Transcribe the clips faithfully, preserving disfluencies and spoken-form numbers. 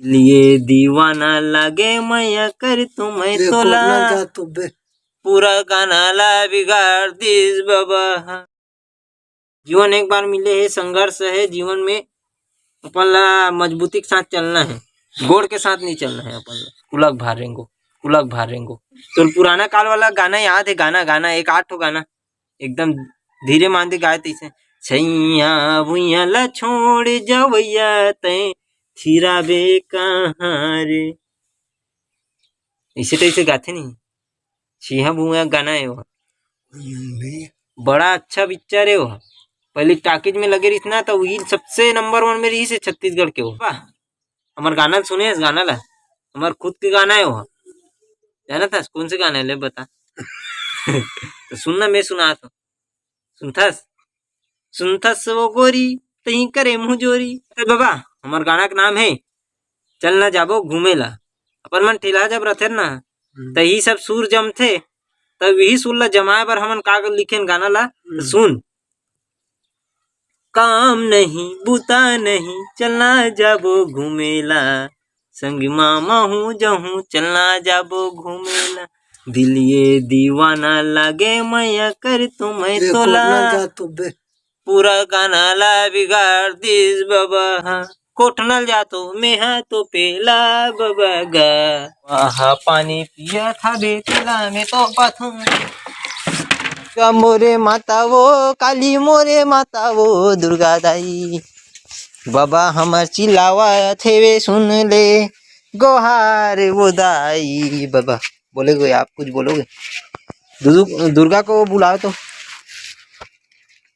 लिए दीवाना लागे मया कर तुम्हें ये तोला। कोना जा तो बे। पूरा गाना ला बिगाड़ दिस बाबा। जीवन एक बार मिले हे, संघर्ष हे जीवन में, अपन ला मजबूती के साथ चलना हे, गोड़ के साथ नहीं चलना हे अपन ला। कुलक भार रेंगो, कुलक भार रेंगो। तो पुराना काल वाला गाना याद हे, गाना, गाना, एक आठ ठो गाना, एकदम धीरे मांदी गाए तैसे, छैया भुइया ला छोड़ जवैया तै थिराबे कहाँ रे, ऐसे तैसे गाथे नहीं। सिंहा भुइया गाना हे वो। हम्म, भैया। बड़ा अच्छा पिक्चर हे वो। पहले टॉकीज में लगे रहिस ना, तो वही सबसे नंबर वन में रहिस हे छत्तीसगढ़ के वो। वाह, हमर गाना ल सुने हस, गाना ला, हमर खुद के गाना हे वो। जानत हस कौन से गाना हे, ले बता। तो सुन ना, मैं सुनात हूँ, सुनथस? सुनथस वो गोरी, तहीं करे मुँह जोरी। अरे बाबा, हमर गाना के नाम हे चल ना जाबो घूमे ला। अपन मन ठेला जब रथे ना, हम्म। त यही सब सुर जमथे, तब यही सुर ला जमाए बर हमन का लिखेन गाना ला, त हम्म। सुन। काम नहीं, बूता नहीं, चलना जाबो घूमे ला। संग मामा हूँ जहूँ, चलना जाबो घूमे ला। दिल ये दीवाना लागे, मया कर तुम्हें ये तोला। कोना जा तो बे। पूरा गाना ला बिगाड़ दिस बाबा हा। कोटनल जातो मेहा तो पेला बाबा गा। आहा, पानी पिया था बेतला में तो पाथो। का मोरे माता वो, काली मोरे माता वो, दुर्गा दाई। बाबा हमर चिल्लावा थे वे, सुन ले गोहार वो दाई। बाबा बोलेगे, आप कुछ बोलोगे? दुर्गा को बुलाओ तो।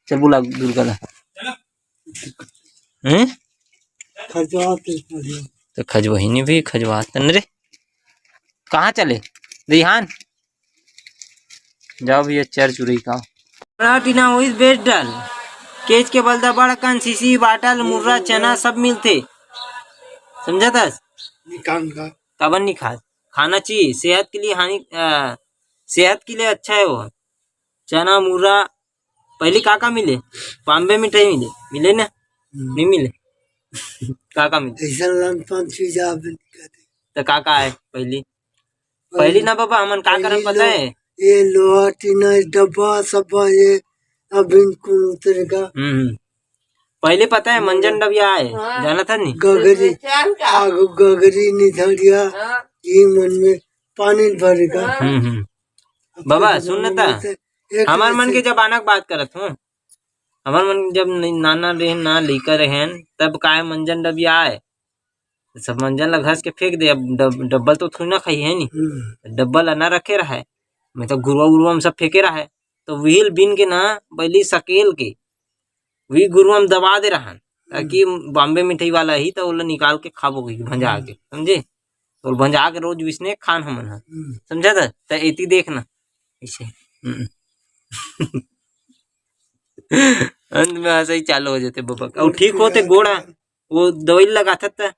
चल बुला दुर्गा ला। हैं? खजवात है, खजवात। तो खजवहिनी भी खजवात तन रे। कहाँ चले? दईहान? जाओ भैया, चर चुरई का। टीना होइस बेच डाल। केच के बलदा बड़ कन सीसी, बाटल, मुर्रा, चना सब मिलथे। समझत हस? निकाल का। काबर निकाल? खाना चाहिए, सेहत के लिए हानि, अ, सेहत के लिए अच्छा है वो। चना, मुर्रा, पहली का का मिले? बॉम्बे मिठाई मिले, मिले ना? हम्म। नहीं मिले। का का मिले? ऐसा लमसम चीज आप नहीं खाते। तो का का है पहली? पहली पहली ना बाबा, हमन का करन पहली पता लो-, है? ये लोहा टीना, ये डब्बा सब्बा, ये अब इनको उतरेगा। हम्म, हम्म। पहली पता है मंजन डबिया है, हाँ। जाना था नहीं? गगरी, चार का। आगू गगरी निधड़िया, हाँ। ये मन में पानी भरेगा। हाँ। हम्म, हम्म। बाबा, सुन न ता। एक हमार मन के जमाना के बात करत हूँ। हमार मन जब न-, नाना रहेन, ना लइका रहेन, तब काय मंजन डबिया आए। सब मंजन ला घस के फेंक दे। अब डब-, डब्बल तो थोड़ी ना खाई है नी। हम्म। डब्बल अना रखे रहे। मैं तो गुरुआ उरुआ में सब फेंके रहे। तो wheel बीन के ना, पहली सकेल के, वही गुरुआ में दबा दे रहन, ताकि हम्म। बॉम्बे मिठाई वाला ही तो ओला निकाल के खाबो कहिके भंजा के, हम्म। समझे? तो भंजा के रोज विसने खान हमन ह। हम्म। समझा था? त एती देखना। ऐसे। हम्म। अंत में हंसई चालू हो जाते बाबा। अउ ठीक होते गोड़ा, वो दवाई लगाथत त,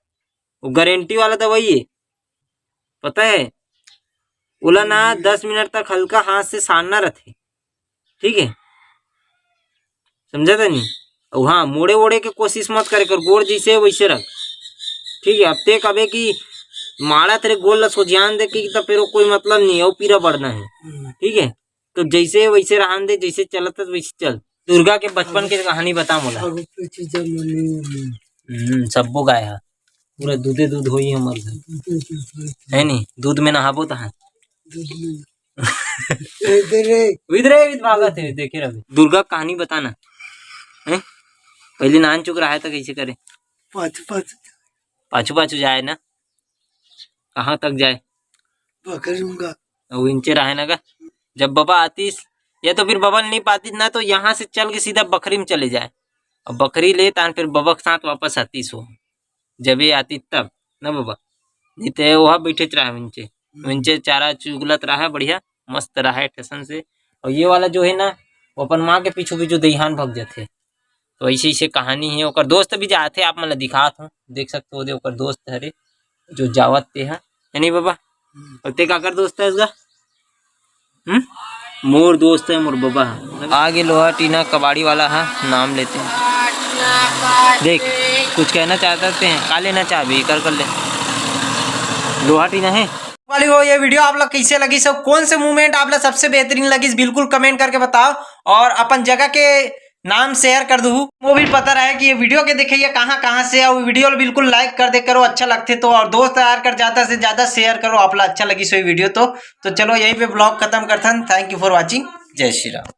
वो गारंटी वाला दवाई है, पता है? ओला ना दस मिनट तक हल्का हाथ से सानना रहते, ठीक है? समझा था नहीं? अउ हाँ, मोड़े ओड़े के कोशिश मत करे कर, गोड़ जैसे है वैसे रख, ठीक है? अब ते कबे कि माड़ा तेरे गोल ला सोझियान दे कि, त फिर वो कोई मतलब नहीं है, वो पीरा बढ़ना है, हम्म। ठीक है? तो जैसे है वैसे रहन दे, जैसे चलत है वैसे चल। दुर्गा के बचपन के कहानी बता मोला। आगू पीछे जब मनी, हम्म, सब्बो गाय हा, पूरा दूधे दूध होई हमर घर, दूधे दूध होई। है नी? दूध में नहाबो तहाँ। दूध में। इधर रे। इधर रे, इधर भागत है, देखे रहे। दुर्गा कहानी बताना। हैं? पहले नान चुक रहा है तो कैसे करे? पाछू पाछू। पाछू पाछू जाए ना? कहाँ तक जाए? बकरी में का। वो इंचे रहे ना का? जब बाबा आतीस, या तो फिर बाबा नहीं पातीस ना, तो यहाँ से चल के सीधा बकरी में चले जाए। और बकरी ले तान फिर बाबा के साथ वापस आतीस हो। जब ये आती तब ना बाबा, नहीं तो वहाँ बैठे रहा इंचे। हम्म। इंचे चारा चुगलत रहा, बढ़िया मस्त रहा है ठेसन से। और ये वाला जो है ना, वो अपन माँ के पीछू पीछू दईहान भाग जाते। तो ऐसे ऐसे कहानी है। ओकर दोस्त भी जाथे, आप मन ल दिखात हूँ, देख सकते हो, दे ओकर दोस्त हरे जो जावत ते ह, है नहीं बाबा? हम्म। और ते काकर दोस्त है इसका? हम्म? मोर दोस्त है, मोर बाबा है। आगे लोहा टीना कबाड़ी वाला है, नाम लेते हैं। देख, कुछ कहना चाहते हैं, का लेना चाहबे, कर कर ले। लोहा टीना है। वाली हो, ये वीडियो आप लोग कैसे लगिस, कौन से मूवमेंट आप लोग सबसे बेहतरीन लगिस, बिल्कुल कमेंट करके बताओ। और अपन जगह के नाम शेयर कर दू, वो भी पता रहे कि ये वीडियो के देखइया कहाँ कहाँ से, और वीडियो ला बिल्कुल लाइक कर दे करो, अच्छा लगथे तो, और दोस्त यार कर ज्यादा से ज्यादा शेयर करो, आप ला अच्छा लगिस हो ये वीडियो तो। तो चलो, यहीं पे ब्लॉग खत्म करथन। Thank you for watching। जय श्री राम।